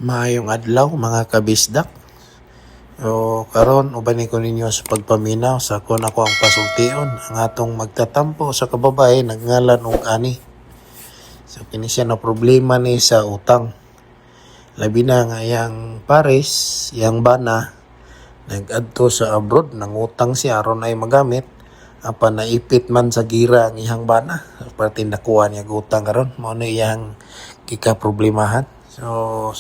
Maayong adlaw mga kabisdak. O karon uban ko ninyo sa pagpaminaw sa kon ako ang pasultion ang atong magtatampo sa kababae nagngalan og ani. So kini siya na problema ni sa utang. Labi na nga iyang pares, iyang bana nag-adto sa abroad, nangutang siya aron ay magamit apan naipit man sa gira ang iyang bana. Parte nakuha niya og utang karon, mao na iyang kikaproblemahan. So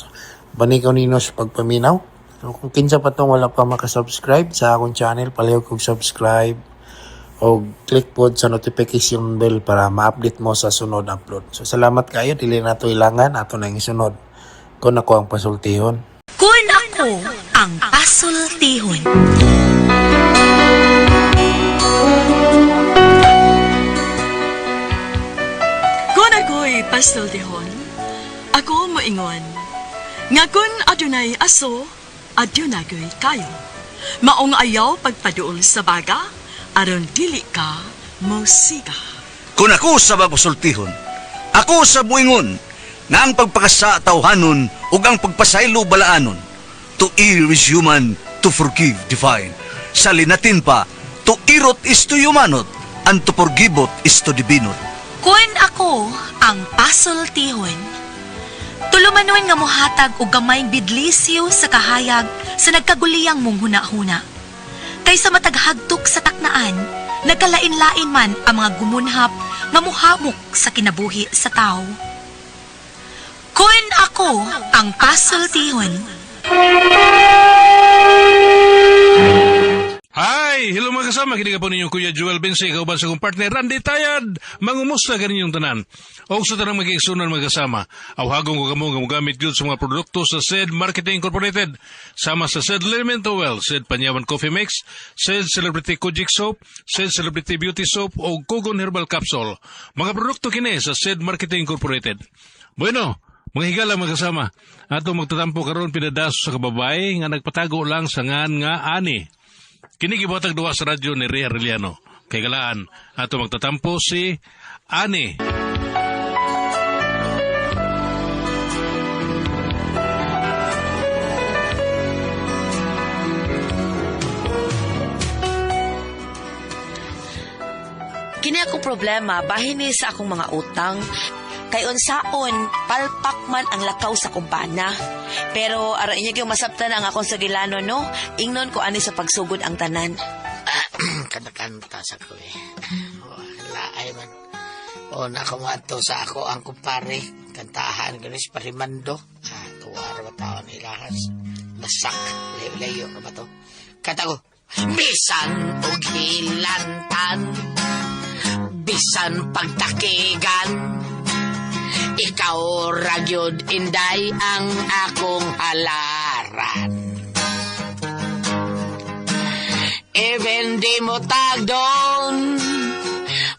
bani ko ninyo sa pagpaminaw. So kung kinsa pa tong wala pa makasubscribe sa akong channel, palihog kog subscribe o click pod sa notification bell para ma-update mo sa sunod upload. So salamat kayo, dili na to ilangan, ato na ang isunod. Kung ako ang pasultihon. Kun ako ang pasultihon. Kun ako'y pasultihon, ako moingon, nga kun adunay aso, adunay kayo. Maong ayaw pagpaduol sa baga, aron dili ka mosiga. Kung ako sa mapasultihon, ako sa buingon, nga ang pagpakasa tawhanon ug ang pagpasaylo balaanon. To err is human, to forgive divine. Sa linatin pa, to irot is to humanot, and to forgiveot is to divinot. Kun ako ang pasultihon. Tulumanon nga mohatag og gamayng bidlisyo sa kahayag sa nagkaguliyang mong huna-huna. Kaysa mataghagtok sa taknaan, nagkalain-lain man ang mga gumunhap nga muhamok sa kinabuhi sa tao. Kun ako ang pasultihon. Hi! Hello mga kasama, kini ka po ninyong Kuya Joel Bense, kauban sa kong partner Randy Tayad. Mangumusta kaninyong tanan. O sa tanang magigsunan mga kasama, awhagong ko kamo nga mogamit gyud sa mga produkto sa SED Marketing Incorporated. Sama sa SED Liniment Oil, SED Panyawan Coffee Mix, SED Celebrity Kojic Soap, SED Celebrity Beauty Soap o Kogon Herbal Capsule. Mga produkto kini sa SED Marketing Incorporated. Bueno, mga higala mga kasama, ato magtatampo karon pinadaso sa kababay nga nagpatago lang sa ngan nga ani. Kini gibuhatag duwa sa radyo ni Rhea Arellano. Kay galaan, ato magtatampo si Ani. Kini akong problema bahin ni sa akong mga utang. Kay unsaon, palpak man ang lakaw sa kumpana. Pero aron inyo gyud masabtan ang akong sagilano no, ingnon ko ani sa pagsugod ang tanan. Kanta-kanta sa ko eh. Wala ay man. O nakamuadto sa ako ang kumpare. Kantahan ganis parimando. Ah, tuwa ra ba taon ilahas. Nasak, layo-layo ra ba to? Kanta ko. Bisan og hilantan, bisan pagtakigan, ikaw ra gyud inday ang akong halaran. Even di mo tagdon,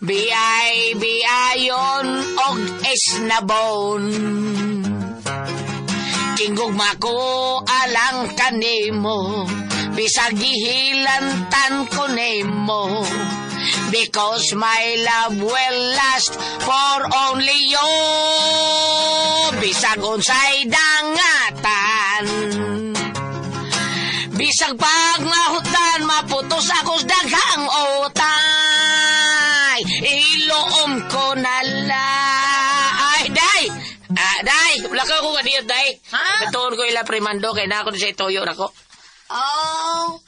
biyay biyayon og esnabon. Kinggugma ko alang kanimo, bisag gihilantan ko nimo. Because my love will last for only you. Bisag unsay dangatan, bisag pagmahutan, maputos ako sa daghang utay. Iloom ko na lang. Ay, day! Ah, day! Wala ka ko kaniyot, day. Ha? Katuon ko ila primando, kay na ako sa itoyo na ko. Aw.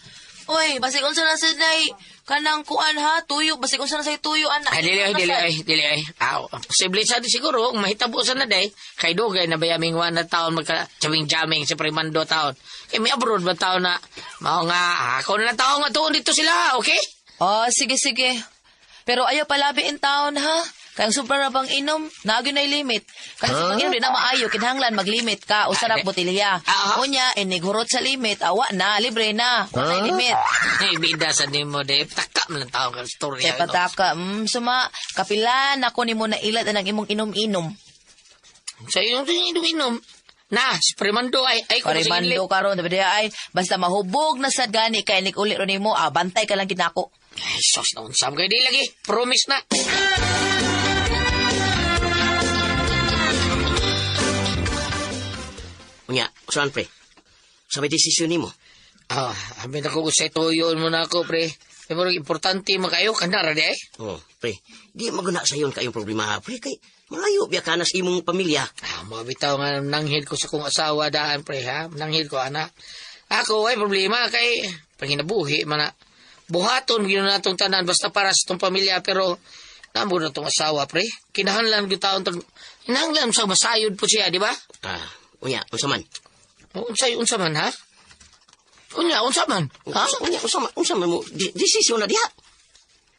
Uy, basig unsa na sad nay kanang kuan ha, tuyo, basig unsa na say tuyo ana. Ay, dili ay, dili ay, dili ay. Aw, posible sa di siguro, kung mahitabo sa na day, kay dugay na bayaming na taon magka jaming-jaming sa primando taon. Kay may abroad ba taon na, mao nga, ako na lang taon nga tuon dito sila, okay? Oh, sige sige. Pero ayaw palabi in taon ha. Kaya ang sobra ra bang inom, naagi na limit. Kasi huh? Pag inom di na maayo, kinahanglan maglimit ka, usa ra botelya. Ah, ah. Unya, inighurot sa limit, awa na, libre na, wala huh? limit. Ay, bida sa nimo, day. Taka man lang taon ka storya. Kaya pataka, suma, kapilan ako nimo na ilad ang imong inom-inom. Sa iyong inom-inom. Na, si Primando ay, ay, kung Parimando karon, dapat ay, basta mahubog na sad gani kay nig uli ro nimo, ah, bantay ka lang kinako. Ay, sos na unsam kay di lagi. Promise na. Unya, usahan pre. Sa may desisyon nimo. Ah, amin ako sa tuyon mo na ako, pre. Pero importante makayo ka na, rade. Eh. Oh, pre. Di maguna sa iyon kayong problema, ha, pre. Kay malayo biya ka na sa imong pamilya. Ah, mga bitaw nga nanghid ko sa kong asawa daan, pre, ha? Nanghid ko, ana. Ako, ay problema kay panginabuhi man na. Buhaton gyud na natong tanan basta para sa tong pamilya pero namo na tong asawa, pre. Kinahanglan gyud taon tag kinahanglan sa masayod po siya, di ba? Ah, unya, unsa man? Unsa unsa man ha? Unya, unsa man? Ha? Unya, unsa man mo desisyon na diha.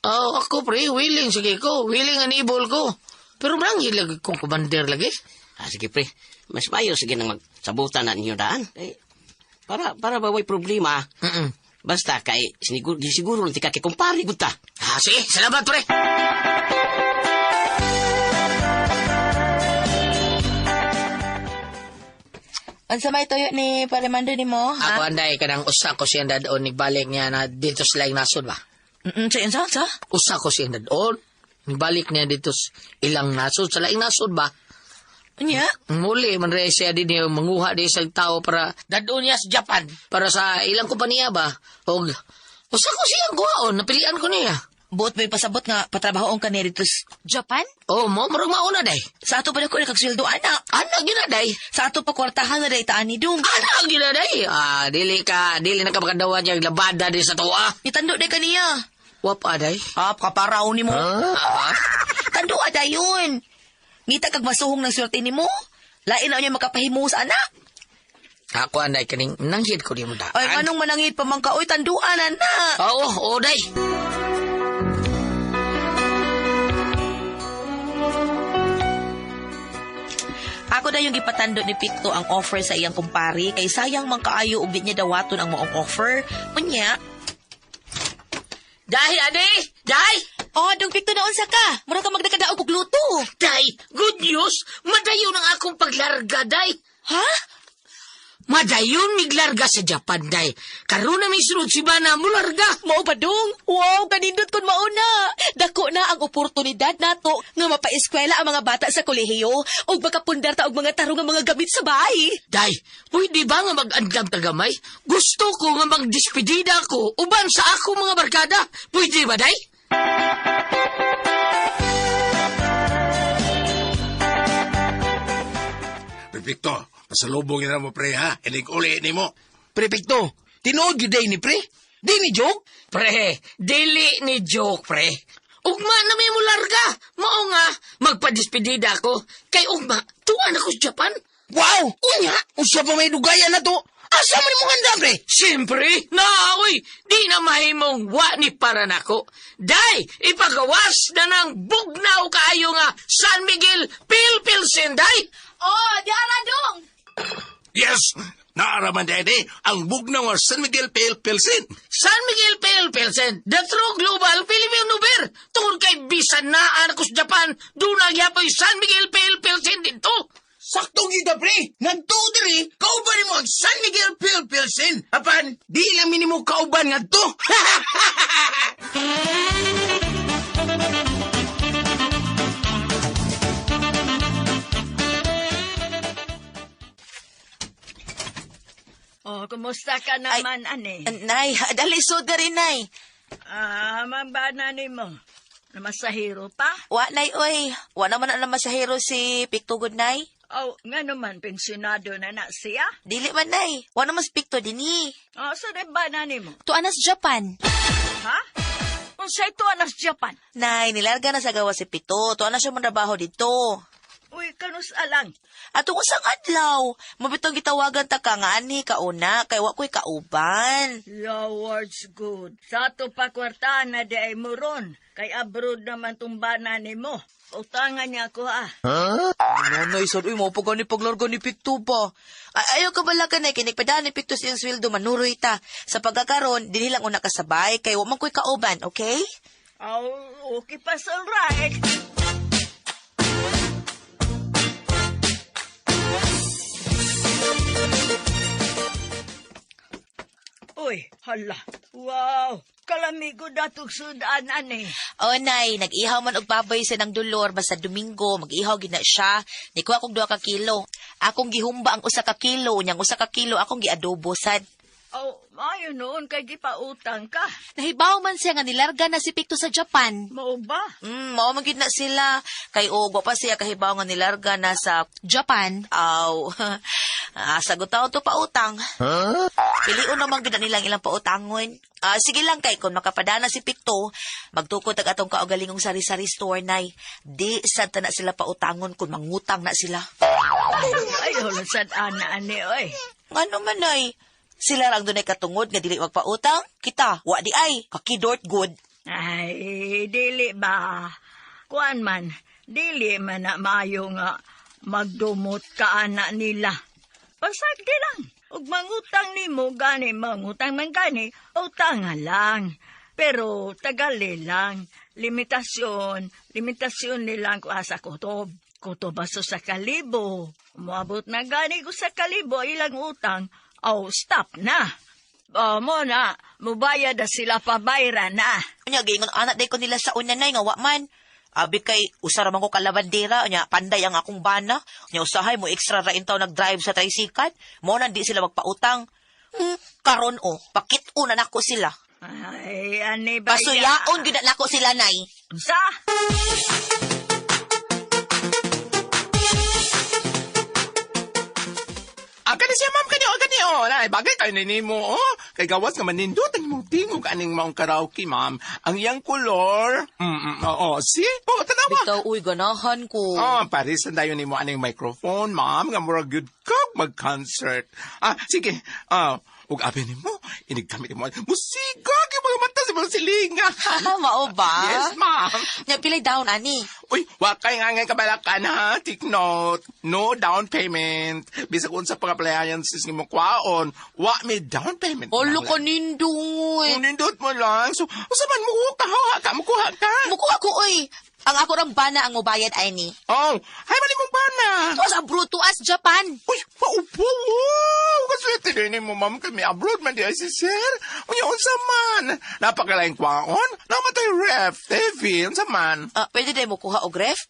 Oh, ako pre, willing sige ko, willing and able ko. Pero manghid lagi kong commander lagi. Ah, sige pre. Mas mayo sige nang magsabutan na ninyo daan. Eh, para ba way problema? Mm. Basta kay siniguro siguro lang tika kay kumpare gud ta. Ah, sige, salamat pre. Unsa may tuyo ni Parimando nimo, ha? Ako anday kanang usa ko siyang dadon nigbalik niya na dito sa laing nasod ba. Sa unsa unsa? Usa ko siyang dadon nigbalik niya dito sa ilang nasod sa laing nasod ba. Unya? Muli man rin siya din niya manguha di sa tao para dadon niya sa Japan para sa ilang kompanya ba. Og usa ko siyang kuhaon napilian ko niya. Buot may pasabot nga patrabahoon ka ni dito sa Japan? Oh, mo murag mauna day. Sa ato pa na ko nakagsweldo ana. Ana gyud na day. Sa ato pa kwartahan na day taan ni Dung. Ana gyud na day. Ah, dili ka dili na ka makadawa niya labada di sa tuwa. Nitando day kaniya. Wap aday. Ah, kaparaw nimo. Ah, Tando dayon. Ngita kag masuhong ng swerte nimo. Lain na niya makapahimo sa anak. Ako anday kaning nanghid ko di mo daan. Ay, anong manangit pa man ka? Oy, tanduan na. Oo, oo day. Ako na yung gipatando ni Picto ang offer sa iyang kumpare kay sayang man kaayo ug di niya dawaton ang maong offer. Unya, Day, ade! Day! oh, dong Picto na unsa ka? Mura ka magdakadaog og luto. Day! Good news! Madayon ang akong paglarga, day! Ha? Madayon miglarga sa Japan, day! Karon na may sunod si Bana, mularga! Mao ba dong? Wow, kanindot kon mauna. Dako na ang oportunidad nato nga mapaeskwela ang mga bata sa kolehiyo ug makapundar ta og mga tarong nga mga gamit sa bahay. Day, pwede ba nga mag-andam tagamay? Gusto ko nga magdispedida ko uban sa ako mga barkada. Pwede ba, day? Perfecto. Pasalubong na mo, pre, ha? Inig uli ni mo. Prepekto, tinuod gyud day ni pre. Di ni joke. Pre, dili ni joke, pre. Ugma na may mularga. Mao nga, magpadispedida ako. Kay ugma, tuwan ako sa Japan. Wow! Unya! Usa pa may dugayan na to. Asa man mo handa pre? Siyempre, naoy, di na mahimong wa ni para nako. Day, ipagawas na ng bugnaw kaayo nga San Miguel Pilpilsin, day! Oh, di ara dong. Yes! Naaraman daddy, ang bugnaw nga San Miguel Pale Pilsen. San Miguel Pilpilsin, the true global Filipino beer. Tungod kay bisan na ako sa Japan, doon ang yapoy San Miguel Pilpilsin dito. Sakto gyud ka, pre. Ngadto diri, kauban nimo ang San Miguel Pilpilsen. Apan, di lang minimo kauban ngadto. Oh, kumusta ka naman, ane? Nay, dali sud rin nay. Ah, mambana nimo. Namasahiro pa? Wa nay oy, wa naman na masahero si Picto gud nay. Oh, nga naman, pensionado na na siya. Dili man nay, wa naman si Picto dinhi. Oh, so di ba na nimo? Tuan na sa Japan. Ha? Unsay tuwa na sa Japan? Nay, nilarga na sa gawa si Picto. Tuan na siya manrabaho dito. Uy, kanus alang. Atong usang adlaw, mabitong gitawagan ta ka nga ani kauna kay wa ko'y kauban. Your words good. Sa ato pa kwartahan na di ay moron. Kay abroad naman tong bana nimo. Utangan niya ako ha. Nanay, sad, uy, mao pa gani paglarga ni Picto ba? Ay, ayaw ka bala ka na, kinigpadaan ni Picto sa iyang sweldo, manuroy ta. Sa pagkakaroon, dinhi lang una kasabay, kay wa man ko'y kauban, okay? Oh, okay pa sa right. Uy, hala. Wow, kalamigo datog sudan ani. O nay, nag-ihaw man og baboy sa nang Dolor basta Domingo, mag-ihaw gid na siya. Nikuha kog 2 ka kilo. Akong gihumba ang 1 ka kilo, unyang 1 ka kilo akong giadobo sad. Oh, maayo noon kay gipautang ka. Nahibaw man siya nga nilarga na si Picto sa Japan. Mao ba? Mao man gid na sila. Kay og wa pa siya kahibaw nga nilarga na sa Japan. Aw. Ah, sagot taon to pautang. Huh? Piliun naman gid na nilang ilang pautangon. Ah, sige lang kay kung makapadana si Picto, magtukod tag atong kaugalingong sari-sari store nay. Di sad ta na sila pautangon kung mangutang na sila. Ayaw lang sad ana ani oy. Ngano man ay? Sila rang dunay katungod nga dili magpautang. Kita, wa di ay, kakidort good. Ay, dili ba? Kuan man, dili man na maayo nga magdumot ka ana nila. Pasagdi lang. Ug mangutang nimo gani, mangutang man gani, utanga lang. Pero tagali lang. Limitasyon, limitasyon nilang ko asa kutob. Kutob aso sa kalibo. Moabot na gani ko sa kalibo ilang utang. Oh, stop na. Oh, mo na, mubayad na sila pabayra na. Unya giingon anak day ko nila sa una nay nga wa man. Abi kay usa ra man ko kalabandera, unya panday ang akong bana. Unya usahay mo extra ra intaw nag-drive sa tricycle. Mo na di sila magpautang. Karon o, pakit-o na nako sila. Ay, ani ba? Pasuyaon gyud na nako sila nay. Sa? Ah, kani siya, ma'am, kani, oh, kani, oh. Na, bagay kayo ni mo, oh. Kay gawas nga manindot ang imong tingog aning maong karaoke, ma'am. Ang iyang kolor, oo, oh, see? Oh, tanawa. Bitaw uy ganahan ko. Oh, paris na dayon nimo aning microphone, ma'am, nga murag gyud kag mag-concert. Ah, sige. Ah, ug abi nimo, inig gamit nimo. Musika gyud mga mata sa mga silinga. Mao ba? Yes, ma'am. Nya pilay down ani. Uy, wa kay nga ngay kabalakan ha. Take note. No down payment. Bisag unsa pa appliances nimo kwaon, wa may down payment. Olo ka nindoy. Nindot mo lang. So, usa man mo ka ha ka mukuha ka. Mukuha ko oy. Ang ako rang bana ang mubayad ani. Oh, hay man imong bana. Tuas ang bruto as Japan. Uy, paupo! Wow! Kaswerte din mo, ma'am, kami abroad man di ay si sir. Unya, unsa man? Napakalaing kwaon? Namatay ref, TV, unsa man? Ah, pwede day mo kuha og ref?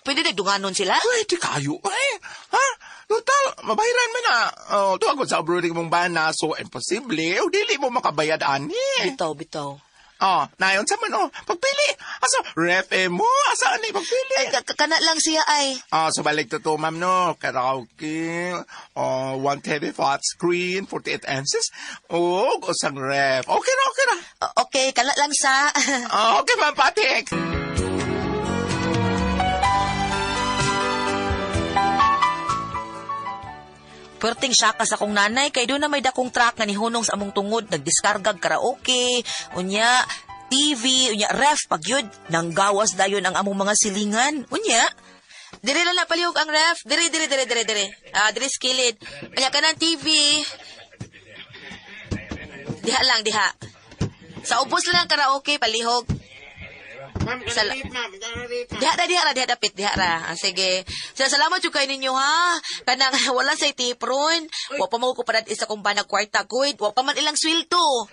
Pwede day dunganon sila? Pwede kayo, eh. Ha? Total, mabayaran man na. Oh, tuwag ko sa abroad mong bana, so imposible. O, dili mo makabayad, ani. Bitaw, bitaw. Oh, nayon sa man, oh. Pagpili. Asa, ref eh mo. Asa, ani, pagpili. Ay, kana lang siya ay. Ah, so balik to to, ma'am, no? Karaoke, oh, 1 TV flat screen, 48 inches, oh, usang ref. Okay na, okay na. Okay, kana lang sa. Ah, okay, ma'am, patik. Perting siya ka sa kong nanay kay doon na may dakong truck nga nihunong sa among tungod nagdiskargag karaoke, unya TV, unya ref pagyud nanggawas dayon ang among mga silingan. Unya dire lang na palihog ang ref. Dire dire dire dire dire. Ah, dire sa kilid. Unya kanang TV. Diha lang diha. Sa ubos lang ang karaoke palihog. Diha ra, diha ra, diha dapit, diha ra. Ah, sige. So, salamat jud kay ninyo ha. Kanang wala say tipron. Wa pa mo ko parad isa kong banag kwarta gud. Wa pa man ilang sweldo.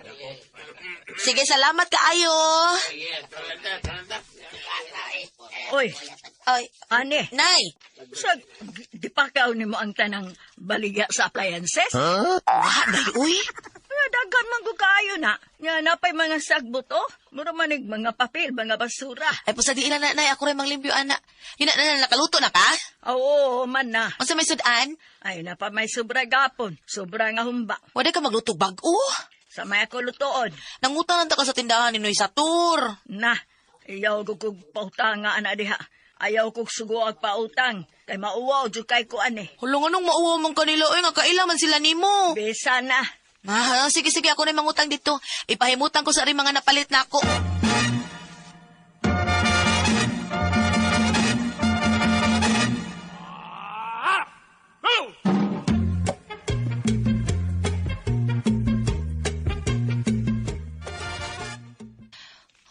Sige, salamat kaayo. Oy, Ay, ani. Nay. Sa gipakaw nimo ang tanang baligya sa appliances? Huh? Wa, day, uy. Nga daghan man ko kaayo na. Nga napay mga sagbot oh. Mura manig mga papel, mga basura. Ay, pusa di ila na, nay. Ako rin manglimpyo, ana. Yun na, na, nakaluto na ka? Oo, man na. Unsa may sudan? Ay, napa may sobra gapon. Sobra nga humba. Wala ka magluto bag-o. Sa may ako lutoon. Nangutang lang ta ka sa tindahan ni Noy Satur. Na, ayaw ko kog pautanga ana diha. Ayaw kog sugo ag pautang. Kay mauwaw jud kay ko ani. Hulo nga nung mauwaw man kanila, oy, nga kaila man sila nimo. Bisa na. Ah, sige, sige, ako na yung mangutang dito. Ipahimutan ko sa rin mga napalit na ako.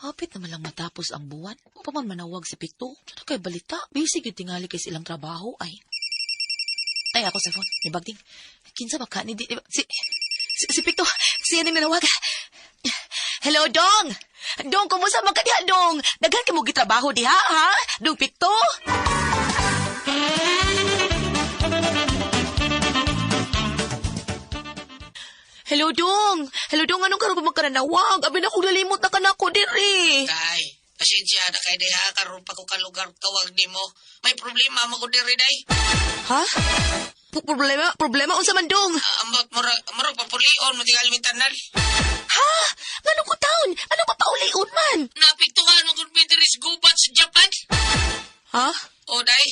Hapit naman lang matapos ang buwan. Kung pa man manawag si Picto, sana kay balita. Busy gyud tingali kay silang trabaho ay. Ay, ako sa phone. May bagding. Kinsa ba ka ni di, si Picto, siya ning nanawag. Hello, Dong! Dong, kumusta man ka diha, Dong? Daghan ka mo gitrabaho diha, ha? Dong Pikto? Hello, Dong. Hello, Dong. Anong karon pa magkaranawag? Abi na kong lalimot na ka na ako diri. Day, pasensya na kay day ha, karon pa ko kalugar tawag nimo. May problema mo ko diri day. Ha? Problema? Problema? Unsa man, Dong? Ambot murag murag papulion mo tingali tanan. Ha? Ngano ko taon? Ano pa paulion man? Napiktuhan mo kung diri sa gubat sa Japan. Ha? O day,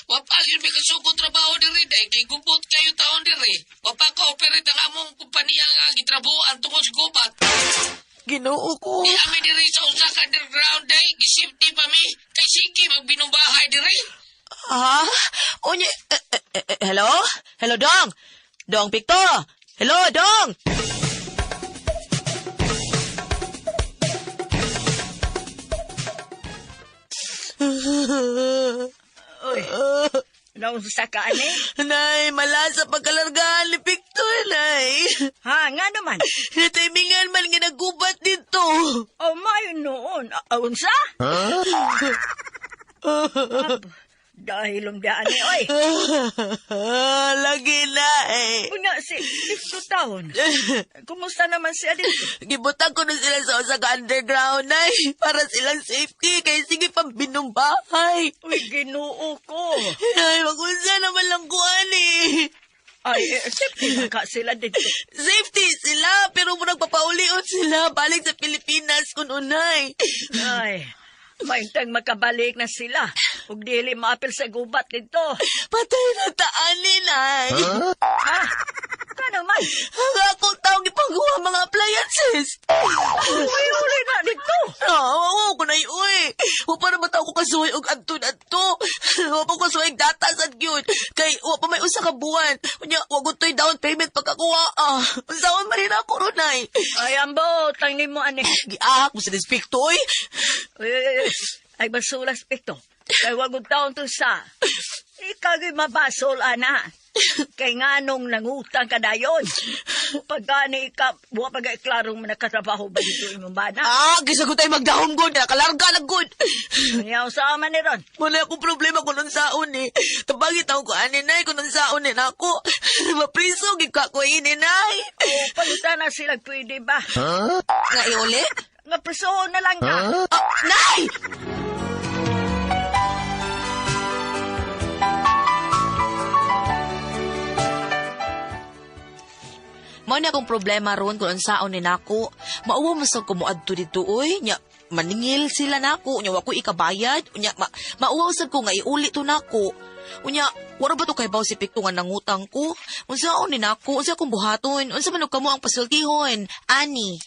wa pa gyud mi kasuko trabaho diri day kay gubot kayo taon diri. Wa pa ka operate ang among kompanya nga gitrabahoan tungod sa gubat. Ginoo ko. Di ami diri sa usa ka underground day, gisafety pa mi kay sige magbinubahay diri. Ha? Unya, hello? Hello, Dong? Dong Pikto? Hello, Dong? Uy, naunsa ka ani? Nay, malasa pagkalargaan ni Pikto, Nay. Ha, nga naman. Nataimingan man nga nagubat dito. Oh, mayo noon. Ah, unsa? Ab, dahil umdaan ni, oy. Lagi na eh. Unya si Pikto taon. Kumusta naman siya dito? Gibutang ko na sila sa usa ka underground, Nay. Para silang safety. Kaya sige pang binumbahay. Uy, ginoo ko. Nay, magunsa naman lang ko, ani. Ay, safety man ka sila dito. Safety sila, pero murag papaulion sila balik sa Pilipinas kun unay. Ay, maintang makabalik na sila. Ug dili maapil sa gubat dito. Patay na taani, Nay. Ha? Kano man? Ang akong taong ipangguha mga appliances. Uy, uli na dito. Ah, oo, ko na uy. Wa pa naman tao ko kasuhay og adto-adto. Wa pa ko kasuhay og data sad gyud. Kay wa pa may usa ka buwan. Unya, wa gud to'y down payment pagkakuha ah. Unsaon man rin ako ron ay. Ay, ambot, ang nimo ani. Giahak mo sa dispikto oy. Uy, uy, uy. Ay, basulas, Pikto. Kay wag og taon to sa. Ikaw gyud mabasol, ana. Kay nganong nangutang ka dayon. Pagkani ka, wa pa gay klarong nakatrabaho ba dito imong bana. Ah, gisagot ay magdahom gud, nakalarga na gud. Yaw sa man ni ron. Wala akong problema kung unsaon eh. Tabagi taon ko ani nay kung unsaon eh nako. Mapriso gid ka ko ini nay. O, pagta na sila pwede ba? Nga iuli? Nga presohon na lang ka. Ah, nay! Mao na akong problema ron kung unsaon ni nako. Mauwa man sad ko moadto didto oy. Nya maningil sila nako, nya wa ko ikabayad. Unya mauwaw sad ko nga iuli to nako. Unya wala ba to kay baw si Pikto nga nangutang ko? Unsaon ni nako? Unsa akong buhaton? Unsa man og kamo ang pasultihon? Ani.